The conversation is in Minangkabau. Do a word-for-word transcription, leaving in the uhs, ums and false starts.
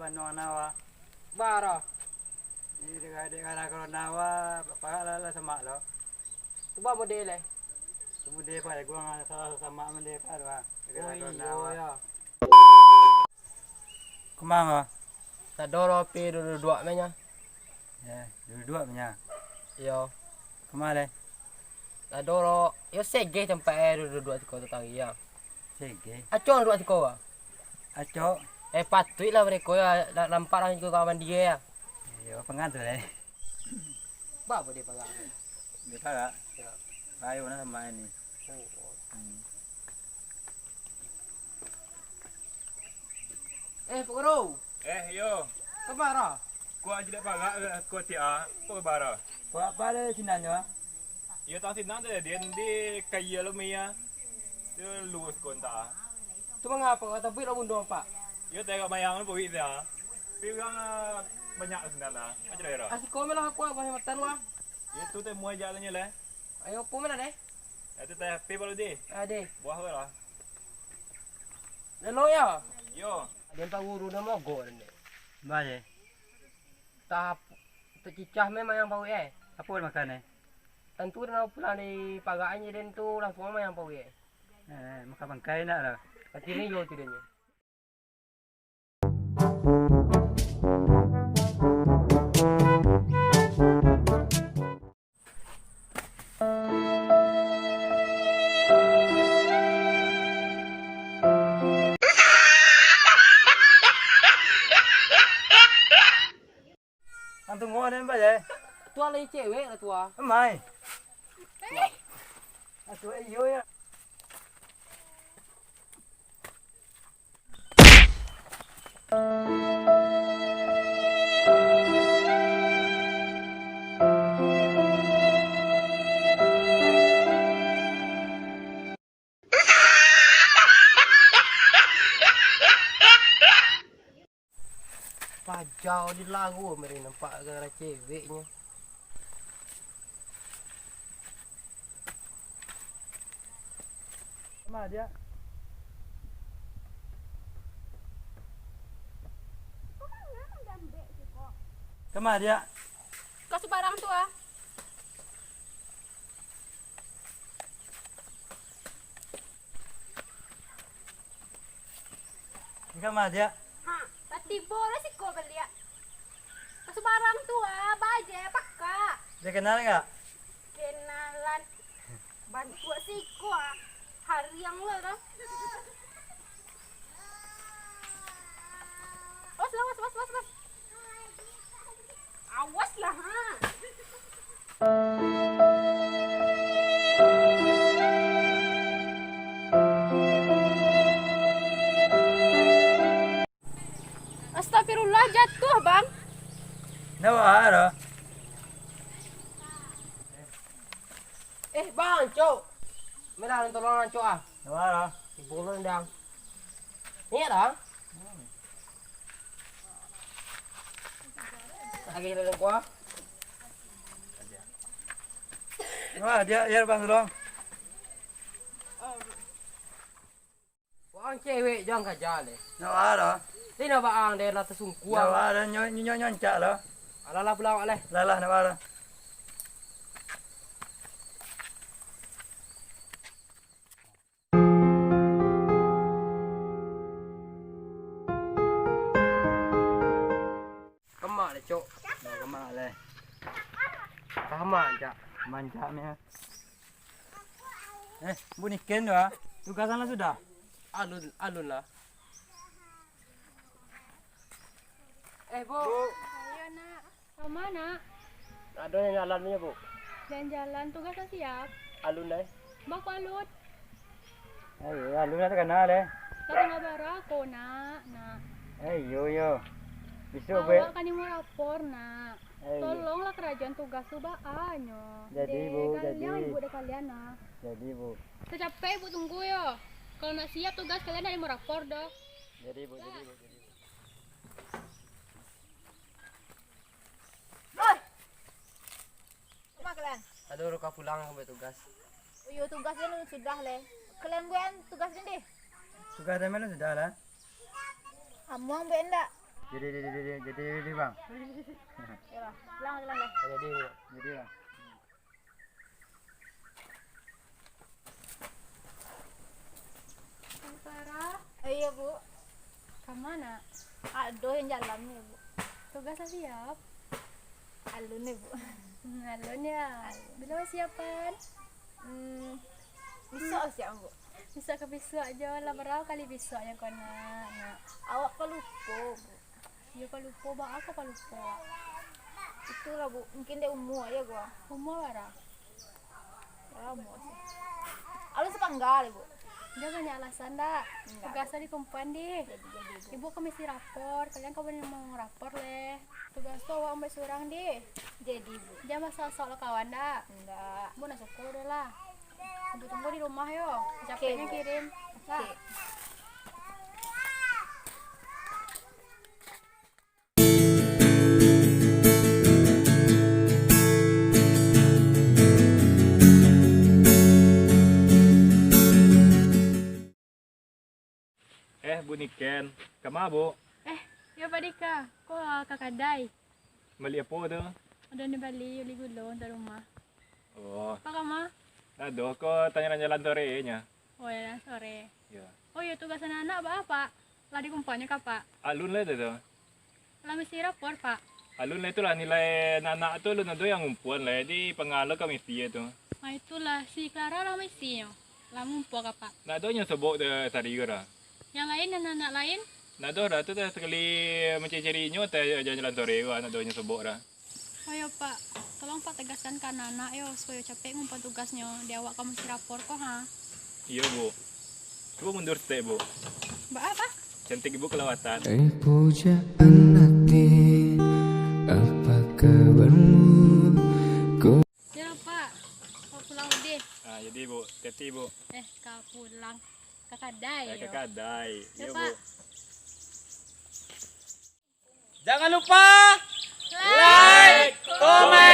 Anu, nawa. Bara. Ini dek, dek gara-gara nawa, parak lah, lah samak lo. Tu ba model, eh? Tu model, Pak, ya, gua nggak salah samak model, Pak, tu, ah. Gara-gara Oh, iyo, nawa. Ya. Kama ko? Tadoro pi duduak-duduak menya. Ya, duduak menya. Iyo. Kama lai? Tadoro, yo segeh tampek e duduak-duak tiko tu tadi ya. Segeh. Acok duduak tiko, Bang. Acok. Eh, patuik lah mereka ya, na-, nampak lah tiko kawan dia ya. Iyo, pangan tu lai. Ba apo dia parak? Dia parak. Ya. Rayo nak sama ini. Oh, oh. Hmm. Eh, Pak Guru. Eh, yo. Kama? Ko aja dek parak, ko tiak, ko bara. Parak apa dek sinanyo, ah? Yo, tang sinan tu, dia di kaya lo mia. Dia lurus ko entah. Tu mangapa kau tabuik lo bundo, Pak? Yo, tengok mayang lo buik dia. Tapi urang, ah, banyak sinan lah. Aja dah, ya, dah. Asiko melah aku, ah, banyak matan, wah. Yo, tu teh muai jalannya lah. Ayo, aku mana deh? Itu teh pi baru di. Ah, deh. Buah tu lah. Lelo ya? Yo. Dia Pak Guru dah mogok dah ni. Baik. Tah, tacicah memang yang pauik, eh. Apa makan, eh? Tentu dah pulang dari parak ni, dan tu langsung memang yang pauik, eh. Eh, makan bangkai nak lah. Kaki ni yo tu dia ni. Ang tunggu den, Pak, ya. Tua lai cewek lah tua. Amai. Tua. Atuh, eh, iyo, ya. Pajau di lagu mari nampak gara ceweknyo. Kama dia? Kama dia? Ka subarang tu ah. Kama dia? Ha, tatibo lah siko baliak. Ka subarang tu ah, baje pakak. Dia kenal enggak? Kenalan. Bantuak siko ah. Hariang lo tu. Awas lah, awas, awas, awas, awas. Awas lah, ha. Astagfirullah, jatuah, Bang. Ndak apa-apa doh. Eh, Bang, Cok. Meh lah, tolong lah, Cok, ah. Ndak apa-apa doh. Ibo lo, Dang. Ni, Dang. Lagi dalam kuah. Wah, dia, dia, Bang, tolong. Wang cewek jan kaja leh. Ndak baa doh. Ti ndak baa ang deh lah tasungkuang. Ndak baa doh, nyo, nyo, nyo, nyoncak lo. Alah lah pulang awak leh. Lah, lah, ndak baa doh. Kemak leh, Cok. Nah, kemak leh. Kemak, Cak. Mancak ni, ah. Eh, Bu Niken tu, ah. Tugasan lah sudah? Alun, alun lah. Eh, Bu. Bu. Ayo, Nak. Ka ma, Nak? Ado nan jalan punyo, Bu. Jalan-jalan, tugas lah siap? Alun, dai. Baa kok alun? Eh, iyo, alun lah takana, dai. Lah tangah bara ko, Nak, Nak. Eh, iyo, iyo. Bisuak, Bu. Awak kan yang mau lapor, Nak. Eh, iyo. Tolonglah karajoan tugas tu baa nyo. Jadi, Bu, jadi. Dek kalian, Ibu, dek kalian, nah. Jadi, Bu. Sacapek Ibu tunggu yo. Kalau ndak siap tugas, kalian ndak mau lapor doh. Jadi, Bu, jadi, Bu, jadi, Bu. Oi! Kama kalian? Aduh, Ruka pulang sampai tugas. Oh iyo, tugas den sudah leh. Kalian buek tugas den deh. Tugas den mah sudah lah. Amuang buek ndak? Jadi, jadi, jadi, jadi, jadi, Bang. Iyolah, pulang, pulang deh. Jadi, jadi, Bang. Sarah. Eh, iya, Bu. Ka ma, Nak? Ado nan jalan, ya, Bu. Tugas lah siap? Alun, ya, Bu. Hmm, alun, ya. Alun. Bilo siapan? Hmm, bisuak siap, Bu. Bisuak ka bisuak jo, lah bara kali bisuak nyo ko, Nak, Nak. Awak palupo, Bu. Iyo, palupo, baa kok palupo? Itulah, Bu, mungkin dek umua, ya, Bu. Umua bara? Bara umua sih? Alun sapanggal, Bu. Jan banyak alasan, dak? Indak, Bu. Tugas lah dikumpuan, dih. Jadi, jadi, Bu. Ibu ka misi rapor, kalian ka buliah mau rapor, leh. Tugas tu awak ambiak surang, dih. Jadi, Bu. Jan masak-masak lo kawan, dak? Indak. Bu, nak syukur dulu lah. Tunggu-tunggu di rumah, yo. Oke, capeknyo Bu. Kirim. Oke. Lah. Eh, Bu Niken, ka ma, Bu? Eh, iyo, Pak Dika, ko ka kadai. Bali apo tu? Ado nan bali, bali gulo untuak rumah. Oh. Pak ka ma? Ado ko, tanyo jalan sore nyo. Oh, jalan sore. Iyo. Oh iyo, tugas anak-anak baa, Pak? Lah dikumpuannyo kah, Pak? Alun lai tu, tu. Lah misi rapor, Pak? Alun lai tu lah, nilai anak-anak tu alun ado nan ngumpuan lai, di pangalo ka misi tu. Ah, itulah, si Clara lah misinyo. Lah ngumpua kah, Pak? Ndak ado nan sobok tu sari ko doh. Nan lain, anak-anak lain? Ndak ado doh, tu dah sakali mancari-cari inyo, atau jalan-jalan sore ko, ndak ado nan sobok doh. Oh iyo, Pak, tolong Pak tegaskan ka anak-anak yo, supayo capek ngumpuan tugasnyo, di awak ka misi rapor ko, ha. Iyo, Bu. Cubo mundur saketek, Bu. Baa, Pak? Cantik Ibu kelewatan. Eh, pujaan hati, apa kabarmu? Ko- Yo, Pak. Ka pulang deh. Ah, jadi, Bu. Hati-hati, Bu. Eh, ka pulang. Ka kadai, eh, ka yo. Kadai. Yo, yo, Pak. Bu. Jangan lupa like, like, komen,